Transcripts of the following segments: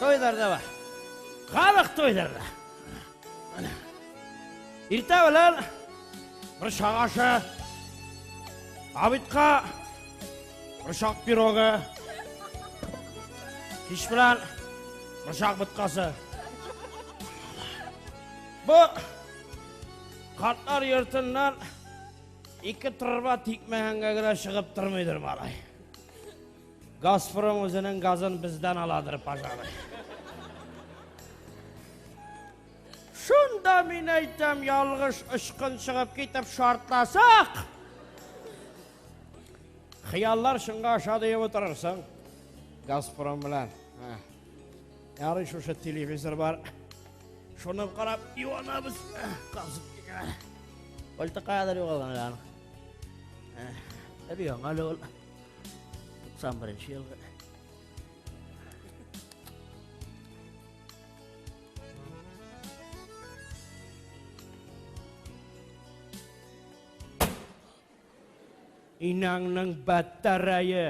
Туйдырды ба. Халык туйдырды. Иртә белән борчак ашы, обедка борчак пирогы, кич белән борчак боткасы. Бу картлар йортыннан ике торба тикмәгәнгә генә чыгып тормыйдыр малай. Газпром үзенең газын бездән аладыр, пожалуй. Шунда мин әйтәм, ялгыш очкын чыгып китеп шартласак, хыяллар чынга аша диеп утырырсың. Газпром белән. Ярый шушы телевизор бар. Шуны карап юанабыз. Кабызып китә. Пальто каядыр югалган әле аның. Әби яңа әле ул. 91 елгы. Инаңның бәттәрәе.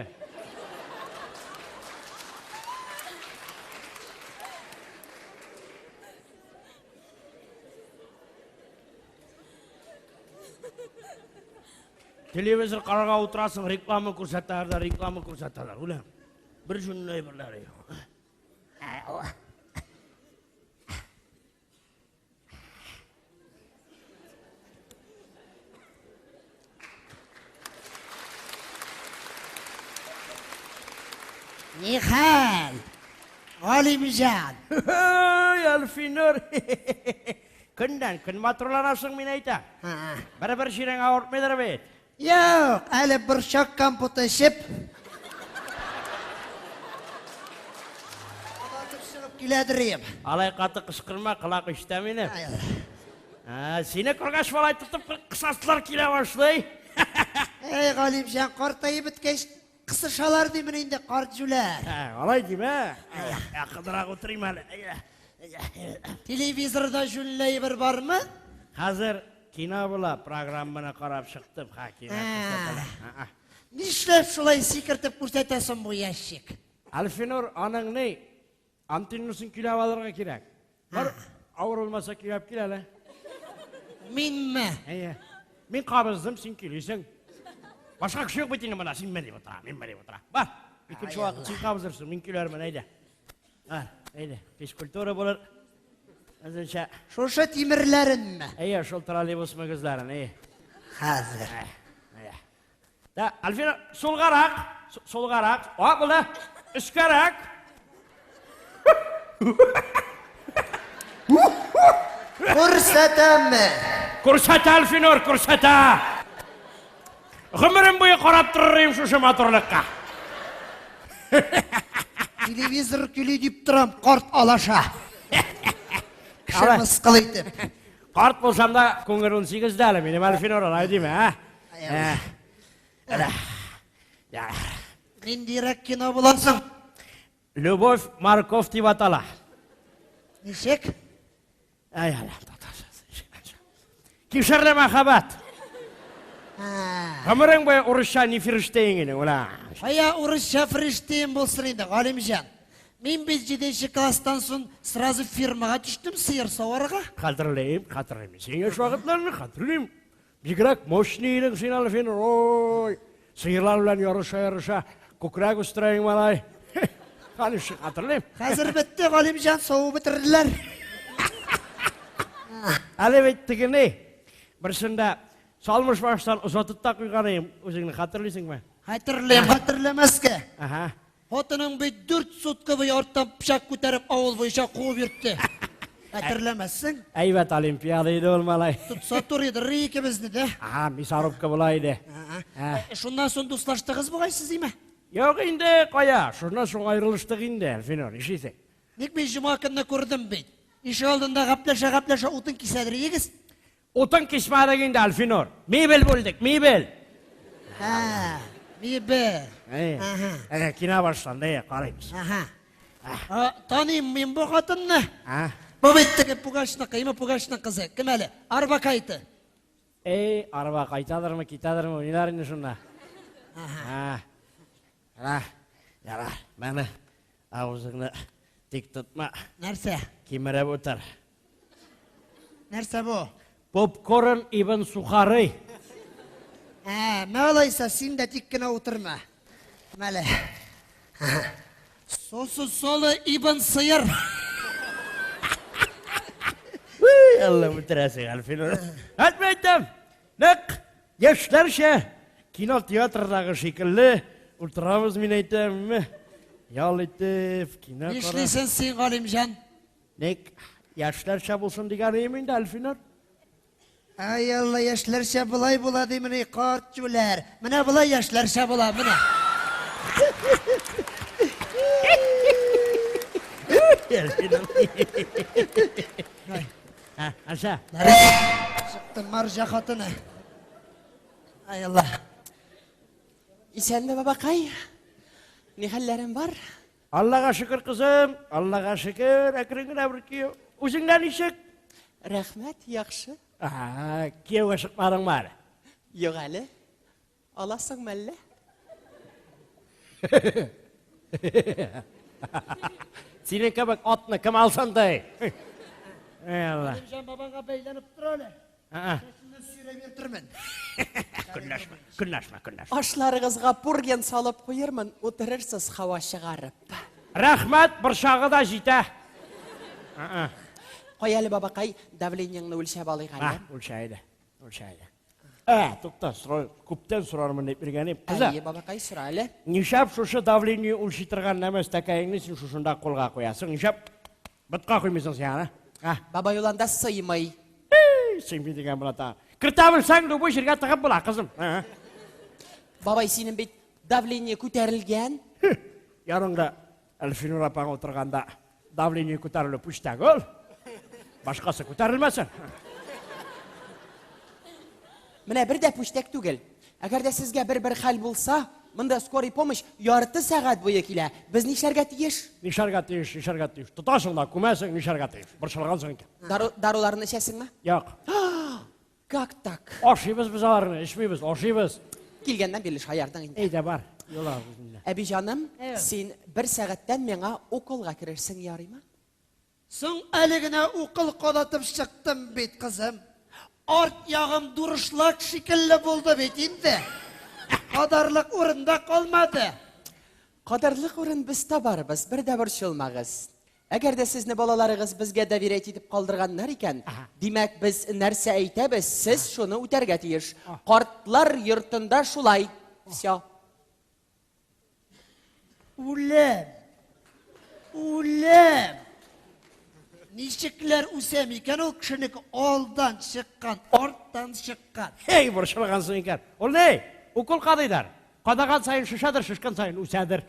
Телевизор карарга утырасың, реклама күрсәтәләр дә, реклама күрсәтәләр. Үләм. Бер җүнле әйберләре юк. Нихәл? Галимҗан. Ой, Әлфинур. Көннән көн матурланасың, мин әйтәм. Бер-бер җирең авыртмыйдыр бит. Юк, әле борчак компоты эчеп. Кабартып чыгып киләдер идем. Алай каты кычкырма, колак ишетә минем. Ә, сине күргәч, малай тотып кысасылар килә башлый. Әй, Галимҗан, картаеп беткәч, кысышалар димен инде, карт җүләр. Ә, алай димә. Якынрак утырыйм әле. Телевизорда җүнле әйбер бармы? Хәзер кино була, программаны карап чыктым, ха, кино күрсәтәләр. Нишләп шулай сикертеп күрсәтә соң бу ящик? Әлфинур, аның ни, антеннасын көйләп алырга кирәк. Бар, авыр булмаса көйләп кил әле. Минме? Әйе. Мин кабыздым, син көйлисең. Башка кеше юк бит инде монда, син дип утыра, мин дип утыра. Бар, икенче вакыт син кабызырсың, мин көйләрмен, әйдә. Бар, әйдә, физкультура булыр. Үзенчә. Шушы тимерләренме? Әйе, шул троллейбус мөгезләрен, әйе. Хәзер. Әйе. Да, Альфина, сулгарак, сулгарак. О, булды. Өскәрәк. Күрсәтәме? Күрсәтә, Альфинур, күрсәтә. Гомерем буе карап торыр идем шушы матурлыкка. Телевизор көйли дип торам, карт алаша. Кеше мыскыл итеп. Карт булсам да, күңел 18-дә әле минем, Әлфинур, алай димә, ә? Ә. Ниндирәк кино була соң? Любовь Марков дип атала. Ничек? Әй, Аллам, татарча. Кишерле мәхәббәт. Гомерең буе урысча не фриштейн инде, ула. Кая урысча фриштейн булсын инде, Галимҗан. Мин бит җиденче класстан соң сразу фирмага төштем сыер саварга. Хәтерлим, хәтерлим. Син яшь вакытларны хәтерлим. Бигрәк мощный идең син, Альфин. Ой, сыерлар белән ярыша-ярыша күкрәк үстерәең, малай. Хәлиши хәтерлим. Хәзер бетте, Галимҗан, савып бетерделәр. Әле бит тегене, берсендә салмыш баштан озатып та куйган идем, үзеңне хәтерлисеңме? Хәтерлим, хәтерләмәскә. Ага. Хатының бит дүрт сутка буе арттан пычак күтәреп авыл буенча куып йөртте. Хәтерләмәссең? Әйбәт олимпиада иде ул, малай. Тотса тур иде, икебезне дә. Ага, мясорубка була иде. Шуннан соң дуслаштыгыз бугай сез, име? Юк инде, кая? Шуннан соң аерылыштык инде, Әлфинур, нишлисең? Ник мин җомга көнне күрдем бит. Ишегалдында гәпләшә-гәпләшә утын кисәдер идегез. Утын кисмәдек инде, Әлфинур. Мебель бүлдек, мебель. Һә, мебель. Әйе. Ага. Әйе, кино башланды, әйе, карыйбыз. Ага. А, таныйм мин бу хатынны. А? Бу бит теге Пугачныкы, име Пугачның кызы. Кем әле? Арбакайте. Эй, арба кайтадырмы, китәдерме, уйлар инде шунда. Ага. Ара, яра, менә. Авызыңны тик тотма. Нәрсә? Кимереп утыр. Нәрсә бу? Попкорн ибн сухары. Ә, мә алайса, син дә тик кенә утырма. Мәле. Сосу солы ибн сыер. Алла үтерәсең, Әлфинур. Әйтмә әйтәм. Нәкъ яшьләрчә кино театрдагы шикелле утырабыз, мин әйтәм. Ял итеп, кино карап. Нишлисең син, Галимҗан? Ник яшьләрчә булсын дигән идем инде, Әлфинур. Ай Алла, яшьләрчә болай була димени, карт җүләр. Менә болай яшьләрчә була, менә. Ә, Аша. Чыкты марҗа хатыны. Ай Алла. Исәнме, бабакай? Ни хәлләрең бар? Аллага шөкер, кызым, Аллага шөкер, әкрен генә бер кияү. Үзеңдә ничек? Рәхмәт, яхшы. Ага, кияүгә чыкмадыңмы әле? Юк әле. Аласыңмы әллә? Синең кебек атны кем алсын ди? Эй, Алла. Галимҗан бабаңа бәйләнеп тор әле. А-а. Чәченнән сөйрәп йөртермен. Көнләшмә, көнләшмә, көнләшмә. Ашларыгызга пурген салып куермын, утырырсыз һава чыгарып. Рәхмәт, борчагы да җитә. А-а. Кай әле, бабакай, давлениеңне үлчәп алыйк әле. А, үлчә иде, үлчә иде. Ә, тукта, сорау, күптән сорармын дип йөргән идем. Кызы. Әйе, бабакай, сора әле. Нишләп шушы давление үлчи торган нәмәстәкәеңне син шушында кулга куясың? Нишләп ботка куймыйсың син аны? А? Бабай ул анда сыймый. Эй, сыймый дигән була та. Кертә белсәң, любой җиргә тыгып була, кызым. Бабай, синең бит давление күтәрелгән. Яныңда Әлфинур апаң утырганда давление күтәрелү пүчтәк ул. Башкасы күтәрелмәсен. Менә бер дә пүчтәк түгел. Әгәр дә сезгә бер-бер хәл булса, монда скорый помощь ярты сәгать буе килә. Без нишләргә тиеш? Нишләргә тиеш, нишләргә тиеш? Тотасың да, күмәсең, нишләргә тиеш? Борчылгансың икән. Дару, даруларны эчәсеңме? Юк. Как так? Ашыйбыз без аларны, эчмибез, ашыйбыз. Килгәннән бирле шаярдың инде. Әйдә бар, юла үзеңне. Әби җаным, син бер сәгатьтән миңа уколга керерсең, ярыймы? Соң әле генә укол кадатып чыктым бит, кызым. Арт ягым дурышлак шикелле булды бит инде. Кадарлык урын да калмады. Кадарлык урын без табарбыз, бер дә борчылмагыз. Әгәр дә сезне балаларыгыз безгә доверять итеп калдырганнар икән, димәк, без нәрсә әйтәбез, сез шуны үтәргә тиеш. Картлар йортында шулай. Все. Үләм. Үләм. Ничекләр үсә микән ул кешенеке алдан чыккан, арттан чыккан. Эй, борчылгансың икән. Ул ни? Укол кадыйлар. Кадаган саен шешәдер, шешкән саен үсәдер.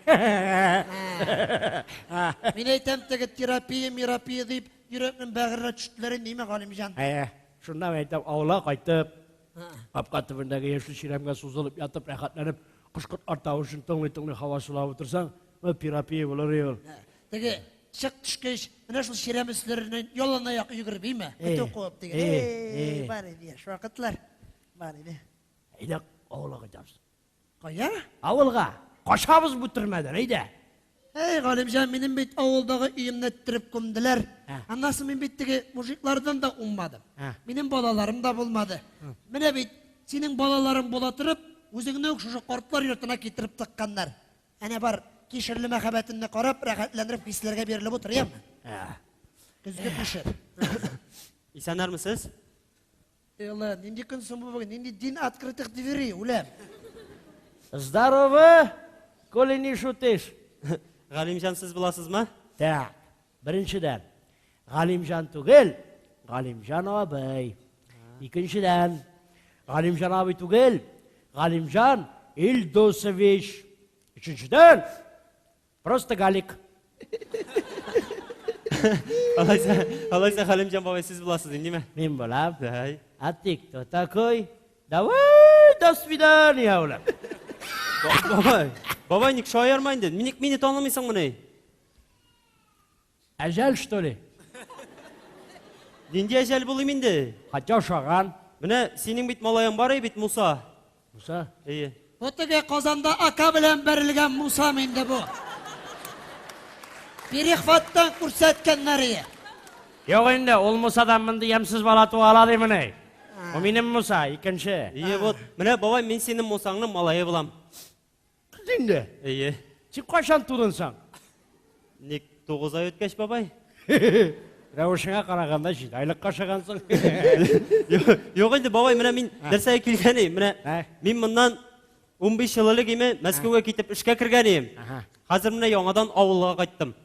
Мин әйтәм, теге терапия, мирапия дип, йөрәкнең бәгыренә төштеләр инде, ниме, Галимҗан? Ә, шуннан әйтәм, авылга кайтып, капка төбендәге яшел чирәмгә сузылып ятып, рәхәтләнеп, кош-кортлар тавышын тыңлый-тыңлый һава сулап утырсаң, терапия булыр и ул. Теге чык төшкәч, менә шул чирәм өсләреннән яланаяк йөгереп, име? Көтү куып дигән. Эй, бар иде яшь вакытлар. Бар иде. Әйдә, авылга кайтабыз. Кая? Авылга. Качабыз бу төрмәдән, әйдә. Әй, Галимҗан, минем бит авылдагы өемне эттереп күмделәр. Аннан соң мин бит теге мужиклардан да уңмадым. Минем балаларым да булмады. Менә бит синең балаларың була торып, үзеңне үк шушы картлар йортына китереп тыкканнар. Әнә бар, кишерле мәхәббәтеңне карап, рәхәтләнеп хисләргә бирелеп утыр, яме. Көзге кишер. Исәннәрмесез? Элла, нинди көн соң бу бүген? Нинди дин открытых дверей, үләм. Здорово, коли не шутишь. Галимҗан сез буласызмы? Так, беренчедән, Галимҗан түгел, Галимҗан абый. Икенчедән, Галимҗан абый түгел, Галимҗан Илдусович. Өченчедән, Просто Галик. Алайса, алайса Хәлимҗан бабай сез буласыз инде, Мин булам. Әй. А ты кто такой? Давай, до свидания, улым. Бабай, бабай ник шаярма инде? Ник мине танымыйсыңмыни? Әҗәл, что ли? Нинди әҗәл булыйм инде? Хотя ошаган. Менә синең бит малаең бар бит, Муса. Муса? Әйе. Бу теге Казанда ака белән бәрелгән Мусам инде бу. Перехваттан күрсәткәннәр ие. Юк инде, ул Мусадан мондый ямьсез бала туа ала димени? Бу минем Муса, икенче. Ие, вот. Менә, бабай, мин синең Мусаңның малае булам. Кыз инде. Әйе. Син кайчан тудың соң? Ник 9 ай үткәч, бабай? Рәвешеңә караганда 7 айлыкка ошагансың. Юк инде, бабай, менә мин нәрсәгә килгән идем. Менә мин моннан 15 ел элек име Мәскәүгә китеп эшкә кергән идем. Хәзер менә яңадан авылга кайттым.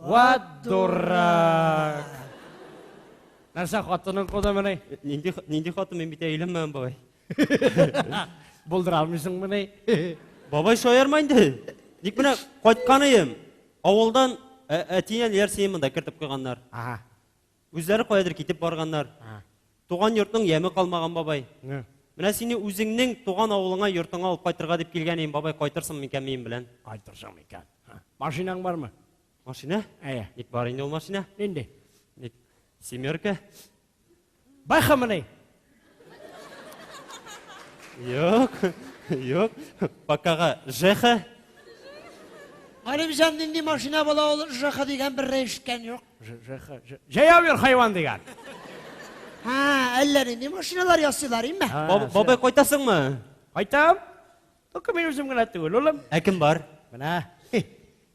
Вот дурак. Нәрсә хатының кудымыни? Нинди нинди хатын мин бит өйләнмәгән бабай. Булдыра алмыйсыңмыни? Бабай шаярма инде. Ник менә кайткан идем. Авылдан әти-әниләр сине монда кертеп куйганнар. Ага. Үзләре каядыр китеп барганнар. Туган йортның яме калмаган бабай. Менә сине үзеңнең туган авылыңа, йортыңа алып кайтырга дип килгән идем, бабай, кайтырсың микән минем белән? Кайтырсың микән? Машинаң бармы? Машина? Әйе. Ник бар инде ул машина? Нинди? Ник семерка? Бахамыни? Юк, юк. Покага ЖХ. Галимҗан нинди машина була ул ЖХ дигән бер дә ишеткән юк. ЖХ. Җәяү йөр хайван дигән. Һа, әллә нинди машиналар ясыйлар, име? Бабай кайтасыңмы? Кайтам. Только мин үзем генә түгел, улым. Ә кем бар? Менә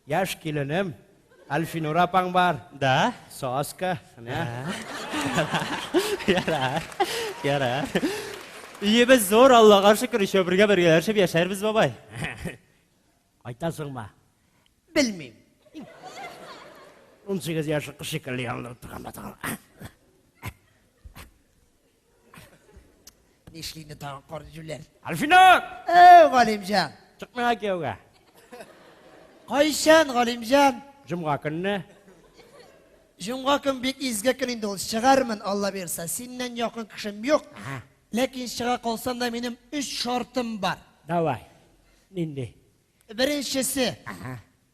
яшь киленем Альфинур апаң бар. Да. Соска. Менә. Ярар. Ярар. Өебез зур, Аллага шөкер, өчәү бергә бергәләшеп яшәрбез, бабай. Кайтасыңмы? Белмим. 18 яшьлек кыз шикелле ялындырып торган батыр. Нишли инде тагын карт җүләр? Альфинур! Әй, Галимҗан! Чык миңа кияүгә. Кайчан, Галимҗан? Җомга көнне. Җомга көн бик изге көн инде ул. Чыгармын, Алла бирса. Синнән якын кешем юк. Ләкин чыга калсам да минем өч шартым бар. Давай. Нинди? Беренчесе.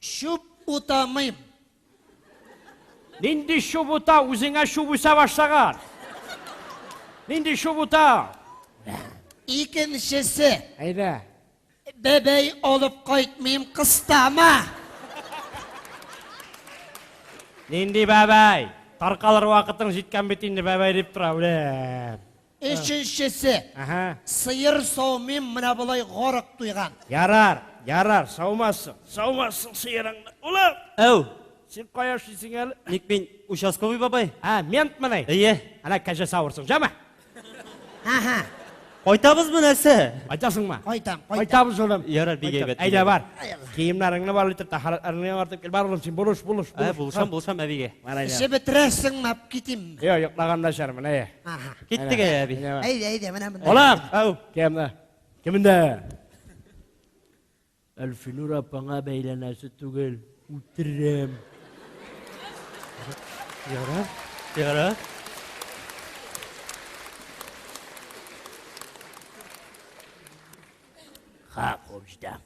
Чүп утамыйм. Нинди чүп ута? Үзеңә чүп үсә башлаган. Нинди чүп ута? Икенчесе. Әйдә. Бәбәй алып кайтмыйм, кыстама. Нинди бәбәй? Таркалыр вакытың җиткән бит инде, бәбәй дип тора, үләм. Өченчесе. Ага. Сыер саумыйм, менә болай гарык туйган. Ярар, ярар, саумассың, саумассың сыерыңны. Улым! Әү. Син кая эшлисең әле? Ник мин участковый бабай? Ә, ментмыни? Әйе. Әнә кәҗә савырсың, җәме? Ага. Кайтабызмы нәрсә? Кайтасыңмы? Кайтам, кайтам. Кайтабыз, улым. Ярар, бик әйбәт. Әйдә бар. Киемнәреңне бар итеп, тәһарәтләреңне яңартып кил. Бар, улым, син булыш, булыш, булыш. Ә, булышам, булышам әбигә. Бар, әйдә. Эше бетерәсеңме, алып китимме? Юк, йоклаганда эчәрмен, әйе. Ага. Киттек әй, әби. Әйдә, әйдә, менә монда. Улым! Әү. Кемдә? Кемдә? Әлфинур апаңа бәйләнәсе түгел, үтерәм. Ярар, ярар. Ха, куып җитәм.